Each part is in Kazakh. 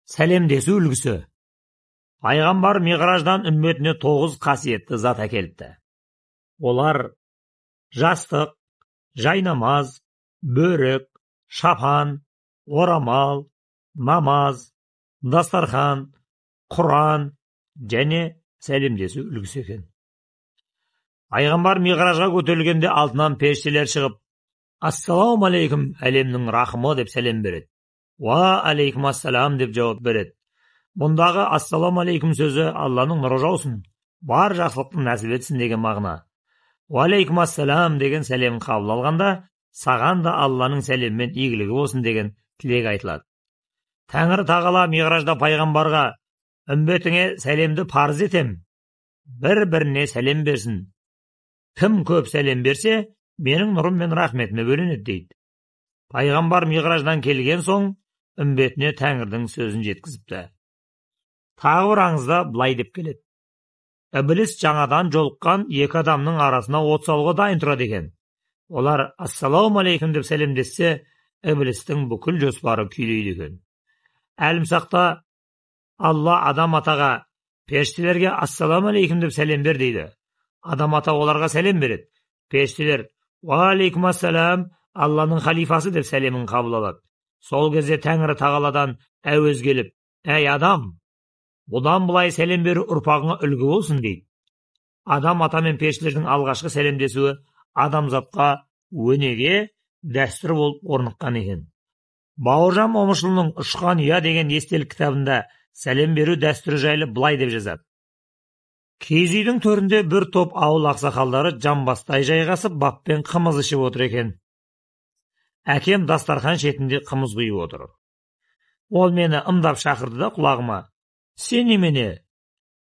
Сәлемдесу үлгісі. Пайғамбар Миғраждан үмметіне 9 қасиетті зат әкеліпті. Олар жастық, жайнамаз, бөрік, шапан, орамал, намаз, дастархан, Құран және сәлемдесу үлгісі екен. Пайғамбар Миғражға көтерілгенде алдынан періштелер шығып, «Ассалауму алейкум, әлемнің рахымы» деп сәлем береді. «Уа алейкум ассалам» деп жауап береді. Бұндағы ассалауму алейкум сөзі Алланың нұры жаусын, бар жақсылықтың нәсіп етсін деген мағына. Уа алейкум ассалам деген сәлемін қабыл алғанда, саған да Алланың сәлемімен игілігі болсын деген тілек айтылады. Тәңір тағала Миғражда пайғамбарға үмбетіңе сәлемді парыз етем, бір-біріне сәлем берсін. Кім көп сәлем берсе, менің нұрым мен рахметіме бөленеді дейді. Пайғамбар Миғраждан келген соң үмбетіне Тәңірдің сөзін жеткізіпті. Тағы бір аңызда былай деп келеді. Ібіліс жаңадан жолыққан екі адамның арасына от салуға дайын тұрады екен. Олар ассалауму алейкум деп сәлемдессе, ібілістің бүкіл жоспары күйлейді екен. Әлімсақта Алла Адам атаға, періштелерге ассалауму алейкум деп сәлем бер дейді. Адам ата оларға сәлем береді. Періштелер уа алейкум ассалам, Алланың халифасы деп сәлемін қабыл алады. Сол кезде Тәңірі тағаладан әуез келіп, әй адам, бұдан былай сәлем беру ұрпағыңа үлгі болсын дейді. Адам ата мен періштелердің алғашқы сәлемдесуі адамзатқа өнеге дәстүр болып орныққан екен. Бауыржан Момышұлының «Ұшқан ұя» деген естелік кітабында сәлем беру дәстүрі жайлы былай деп жазады. Киіз үйдің төрінде бір топ ауыл ақсақалдары жамбастай жайғасып, баппен қымыз ішіп отыр екен. Әкем дастархан шетінде қымыз құйып отыр. Ол мені ымдап шақырды да құлағыма, «Сен немене,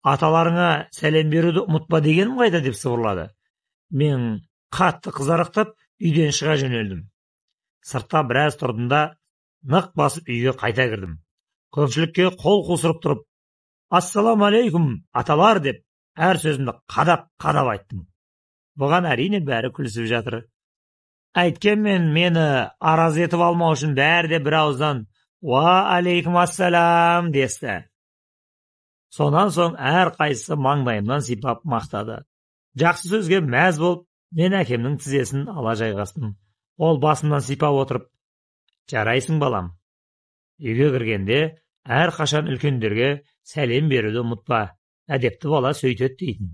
аталарыңа сәлем беруді ұмытпа дегенім қайда?» деп сыбырлады. Мен қатты қызарақтап үйден шыға жөнелдім. Сыртта біраз тұрдым да нық басып үйге қайта кірдім. Көпшілікке қол қусырып тұрып, «Ассалауму алейкум, аталар» деп әр сөзімді қадап-қадап айттым. Бұған әрине бәрі күлісіп жатыр. Әйткенмен мені араз етіп алмау үшін бәрі де бір ауыздан «Уа алейкум ассалам» десті. Сонан соң әр қайсысы маңдайымнан сипап мақтады. Жақсы сөзге мәз болып, мен әкемнің тізесін ала жайғастым. Ол басымнан сипап отырып, «Жарайсың, балам. Үйге кіргенде әр қашан үлкендерге сәлем беруді ұмытпа. Әдепті бала сөйтеді» дейтін.